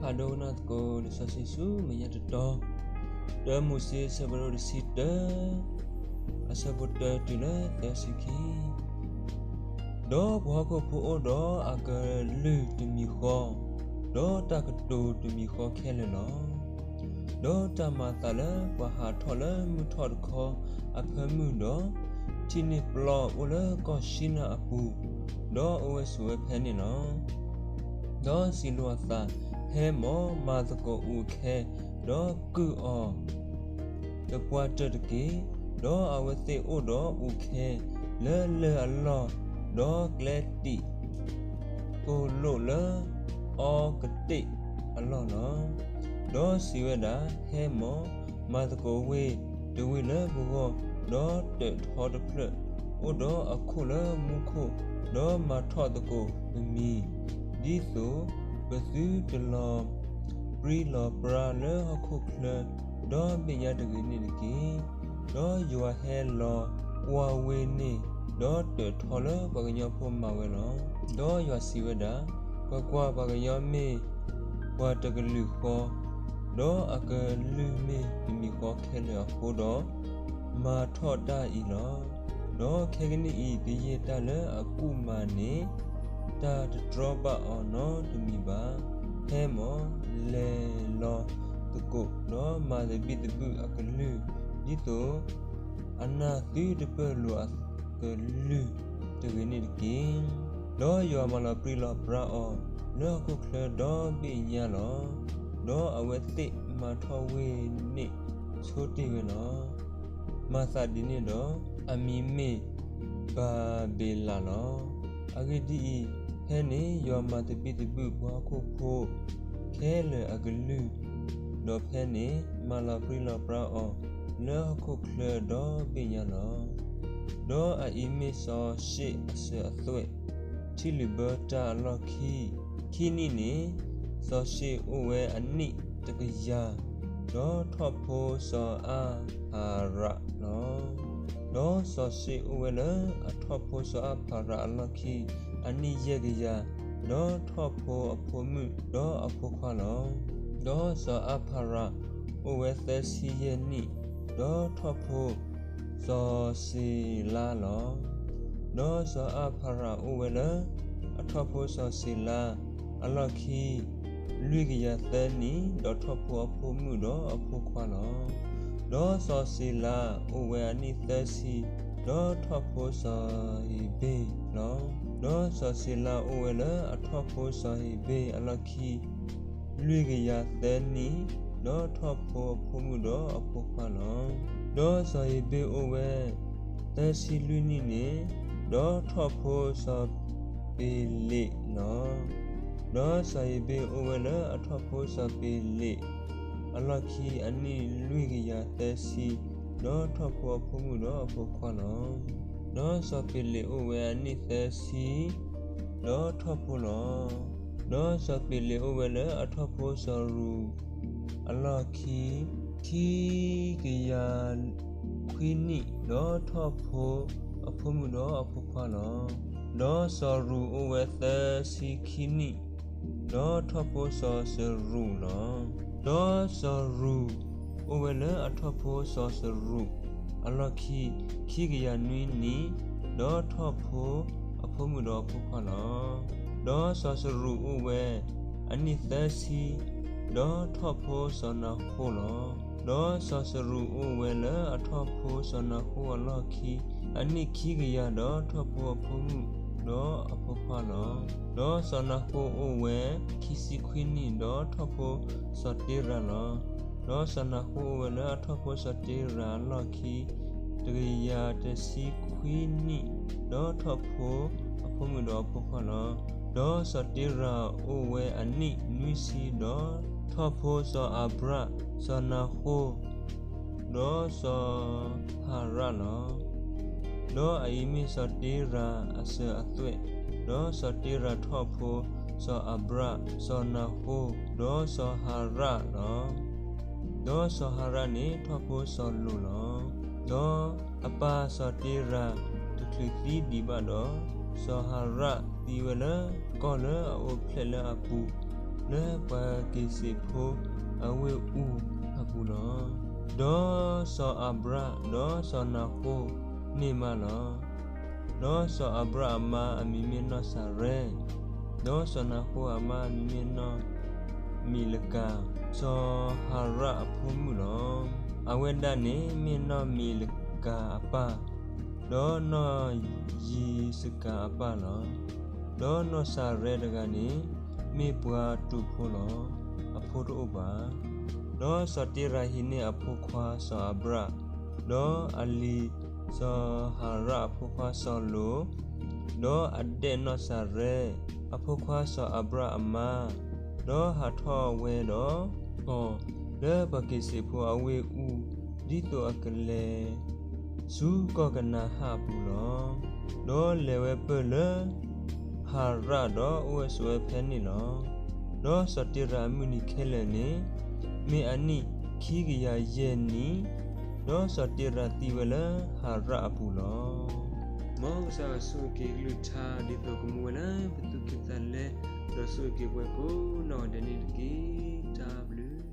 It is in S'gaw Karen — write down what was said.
ဖးဒိကနၣ်သကိးလံာ်စီဆှံဆူမဲာ်ညါတတီၤ, တၢမိၤၡ့အဆၢဖးဒိၣ်တဆံတၢ, အဆၢဖိတၢတုၤလၢသၢဆံခံ. ဒီးပှၤဟီၣ်ခိၣ်ဖိအိၣ်ဒီးအကလုၢ်တမံၤဃီ, ဒီးတၢ်ကတိၤတမံၤဃီခဲလၢာ်လီၤ. ဒီးတၢ်မၤအသးလၢပှၤဟးထီၣ်လၢမုၢ်ထီၣ်တခီအဖၢမုၢ်ဒီး, ထံန့ၢ်ပျီအိၣ်လၢကီၢ်ၡံနၢ်အပူၤ, ဒီးအိၣ်ဝဲဆိးဝဲဖဲန့ၣ်လီၤ. ဒီးစံးလိာ်အသး, ဟဲမၢ်, မၤသကိးအူးခဲ, ဒီးကုၢ်အီၤ တပှၢ်တၢၢ်တက့ၢ်. ဒီးအဝဲသ့ၣ်အိၣ်ဒီးအူးခဲလၢလၢၢ်အလီၢ်, ဒီးကျဲတံာ်ကိလိာ်လၢအီကတ့ၣ်အလီၢ်လီၤ. ဒီးစံးဝဲဒၣ်, ဟဲမၢ်, မၤသကိးဝ့ၢ်တဝ့ၢ်လၢပဂီၢ်, ဒီးတၢးထီတဖျၢၣ်, အိၣ်ဒီးအခိၣ်လၢမူခိၣ်, ဒီးမၤထီၣ်သကိးပမံၤ, ဒ်သိးပသုတလီၤပြံလီၤပြါလၢဟီၣ်ခိၣ်ချၢ ဒီဘ့ၣ်ညါတဂ့ၤန့ၣ်တက့ၢ်. ဒီးယွၤဟဲလီၤကွၢ်ဝ့ၢ်န့ၣ်, ဒီးတၢးထီလၢပှၤကညီဖိမၤဝဲလီၤ. ဒီးယွၤစံးဝဲဒၣ်, ကွၢ်ကွၢ်, ပှၤကညီမ့ၢ်ပှၤတကလုာ်ဃီ, ဒီးအကလုၢ်မ့ၢ်တမံၤဃီခဲလၢာ်အဃိဒီး, မၤထီၣ်တၢ်အံၤလီၤ. ဒီးခဲကနံၣ်အံၤ ကယဲၢ်တၢ်လၢအကူၣ်မၤန့ၣ်, တၢ်တတြီဘၣ်အီၤနီတမံၤဘၣ်. ဟဲမၢ်, လဲၤလီၤသကိး, ဒီးမၤသဘံၣ်သဘုၣ်အကလုၢ်, ဒ်သိးအနၢ်သုတပၢၢ်လိာ်အကလုၢ်တဂ့ၤန့ၣ်တက့ၢ်. ဒီးယွၤမၤလီၤပြံလီၤပြါအီၤလၢဟီၣ်ခိၣ်ချၢဒီဘ့ၣ်ညါလီၤ. ဒီးအဝဲသ့ၣ်မၤထီၣ်ဝ့ၢ်န့ၣ်ဆိတ့ၢ်ဝဲလီၤ. မၤသးဒ်န့ၣ်ဒီး, အမံၤမ့ၢ်ဘၤဘ့းလးလီၤ. အဂ့ၢ်ဒ်အံၤ, ဖဲန့ၣ်ယွၤမၤသဘံၣ်သဘုၣ်ပှၤဟီၣ်ခိၣ်ဖိခဲလၢာ်အကလုၢ်, ဒီးဖဲန့ၣ်မၤလီၤပြံလီၤပြါအီၤလၢဟီၣ်ခိၣ်ချၢဒီဘ့ၣ်ညါလီၤ. ဒီးအအံၤမ့ၢ်စီၤၡ့ၣ်အစၢၤအသွဲၣ်, ထံလုာ်ဘၢတၢ်အလီၢ်ခံ, ခံနံၣ်န့ၣ်, စီၤၡ့ၣ်အိၣ်ဝဲအနံၣ်တကယၤ, ဒီးထီၣ်ဖိစီၤအၤဖၤရးလီၤ. ဒီးစီၤၡ့ၣ်အိၣ်ဝဲလၢအထီၣ်ဖိစီၤအၤဖၤရးအလီၢ်ခံ အနံၣ်ယဲၢ်ကယၤ, ဒီးထီၣ်ဖိအဖိမုၣ်ဒီးအဖိခွါလီၤ. ဒီးစီၤအၤဖၤရးအိၣ်ဝဲသၢဆံယဲၢ်နံၣ်, ဒီးထီၣ်ဖိစီၤၡ့ၤလါလီၤ. ဒီးစီၤအၤဖၤရးအိၣ်ဝဲလၢအထီၣ်ဖိစီၤၡ့ၤလါအလီၢ်ခံ လွံၢ်ကယၤသၢနံၣ်, ဒီးထီၣ်ဖိအဖိမုၣ်ဒီးအဖိခွါလီၤ. ဒီးစီၤၡ့ၤလါအိၣ်ဝဲအနံၣ်သၢဆံ, ဒီးထီၣ်ဖိစီၤဧ့ၤဘ့ၢ်လီၤ. ဒီးစီၤၡ့ၤလါအိၣ်ဝဲလၢအထီၣ်ဖိစီၤဧ့ၤဘ့ၢ်အလီၢ်ခံ လွံၢ်ကယၤသၢနံၣ်, ဒီးထီၣ်ဖိအဖိမုၣ်ဒီးအဖိခွါလီၤ. ဒီးစီၤဧ့ၤဘ့ၢ်အိၣ်ဝဲသၢဆံလွံၢ်နံၣ်န့ၣ်, ဒီးထီၣ်ဖိစီၤပ့ၤလ့းလီၤ. ဒီးစီၤဧ့ၤဘ့ၢ်အိၣ်ဝဲလၢအထီၣ်ဖိစီၤပ့ၤလ့းအလီၢ်ခံ အနံၣ်လွံၢ်ကယၤသၢဆံ, ဒီးထီၣ်ဖိအဖိမုၣ်ဒီးအဖိခွါလီၤ. ဒီးစီၤပ့ၤလ့းအိၣ်ဝဲအနံၣ်သၢဆံ, ဒီးထီၣ်ဖိလီၤ. ဒီးစီၤပ့ၤလ့းအိၣ်ဝဲလၢအထီၣ်ဖိစီၤရူးအလီၢ်ခံ ခံကယၤခွံနံၣ်, ဒီးထီၣ်ဖိအဖိမုၣ်ဒီးအဖိခွါလီၤ. ဒီးစီၤရူးအိၣ်ဝဲသၢဆံခံနံၣ်, ဒီးထီၣ်ဖိစီၤစရူးလီၤ. ဒီးစီၤရူးအိၣ်ဝဲလၢအထီၣ်ဖိစီၤစရူးအလီၢ်ခံ ခံကယၤနွံနံၣ်, ဒီးထီၣ်ဖိအဖိမုၣ်ဒီးအဖိခွါလီၤ. ဒီးစီၤစရူးအိၣ်ဝဲအနံၣ်သၢဆံ, ဒီးထီၣ်ဖိစီၤနၤဃိလီၤ. ဒီးစီၤစရူးအိၣ်ဝဲလၢအထီၣ်ဖိစီၤနၤဃိအလီၢ်ခံ အနံၣ်ခံကယၤ, ဒီးထီၣ်ဖိအဖိမုၣ်ဒီးအဖိခွါလီၤ. ဒီးစီၤနၤဃိအိၣ်ဝဲခံဆံခွံနံၣ်, ဒီးထီၣ်ဖိစီၤတ့ရၤလီၤ. ဒီးစီၤနၤဃိအိၣ်ဝဲလၢအထီၣ်ဖိစီၤတ့ရၤအလီၢ်ခံ တကယၤတဆံခွံနံၣ်, ဒီးထီၣ်ဖိအဖိမုၣ်ဒီးအဖိခွါလီၤ. ဒီးစီၤတ့ရၤအိၣ်ဝဲအနံၣ်နွံဆံ, ဒီးထီၣ်ဖိစီၤအၤဘြၣ်, စီၤနၤဃိ, ဒီးစီၤဟၤရၣ်လီၤ. ဒီးအအံၤမ့ၢ်စီၤတ့ရၤအစၢၤအသွဲၣ်, ဒီးစီၤတ့ရၤထီၣ်ဖိစီၤအၤဘြၣ်, စီၤနၤဃိ, ဒီးစီၤဟၤရၣ်လီၤ. ဒီးစီၤဟၤရၣ်န့ၣ်ထီၣ်ဖိစီၤလိာ်လီၤ. ဒီးအပၢ်စီၤတ့ရၤတချုးသံဒံးဘၣ်ဒီး, စီၤဟၤရၣ်သံဝဲလၢကီၢ်လၢအအိၣ်ဖျဲၣ်လၢအပူၤ, လၢပှၤက့ၤစ့းဖိအဝ့ၢ်အူၢ်အပူၤလီၤ. ဒီးစီၤအၤဘြၣ်, ဒီးစီၤနၤဃိၣ်န့ၢ်မါလီၤ. ဒီးစီၤအၤဘြၣ်အမါအမံၤမ့ၢ်နီၢ်စၤရဲ, ဒီးစီၤနၤဃိၣ်အမါအမံၤမ့ၢ်နီၢ်မံးလကၤ, စီၤဟၤရၣ်အဖိမုၣ်လီၤ. အဝဲဒၣ်န့ၣ်မ့ၢ်နီၢ်မံးလကၤအပၢ်, ဒီးနီၢ်ယံးစကၤအပၢ်လီၤ. ဒီးနီၢ်စၤရဲတဂၤန့ၣ် မ့ၢ်ပှၤတူာ်ဖိလီၤ, အဖိတအိၣ်ဘၣ်. ဒီးစီၤတ့ရၤဟံးန့ၢ်အဖိခွါစီၤအၤဘြၣ်, ဒီးအလံၤ, စီၤဟၤရၣ်အဖိခွါစီၤလိာ်, ဒီးအဒဲၣ်နီၢ်စၤရဲ, အဖိခွါစီၤအၤဘြၣ်အမါ, ဒီးဟးထီၣ်ဝဲဒီး အီၤလၢပှၤက့ၤစ့းဖိအဝ့ၢ်အူၢ်, ဒ်သိးအကလဲၤဆူကီၢ်ကနၤဧၣ်အပူၤလီၤ. ဒီးလဲၤဝဲပၢၢ်လၢဟၤရၣ်, ဒီးအိၣ်ဝဲဆိးဝဲဖဲန့ၣ်လီၤ. ဒီးစီၤတ့ရၤအမုၢ်နံၤခဲလၢာ်န့ၣ် မ့ၢ်အနံၣ်ခံကယၤယဲၢ်နံၣ်, ဒီးစီၤတ့ရၤသံဝဲလၢဟၤရၣ်အပူၤလီၤ. မ်ကစၢ်ယွၤဆိၣ်ဂ့ၤက့ၤကလုၢ်ကထါ ဒ်သိးကမူဝဲလၢပသူၣ်ကံၢ်သးလဲ, ဒီးဆိၣ်ဂ့ၤက့ၤပှၤကိးနီၢ်ဂၤဒဲးန့ၣ်တက့ၢ်. တၢ်ဘျုး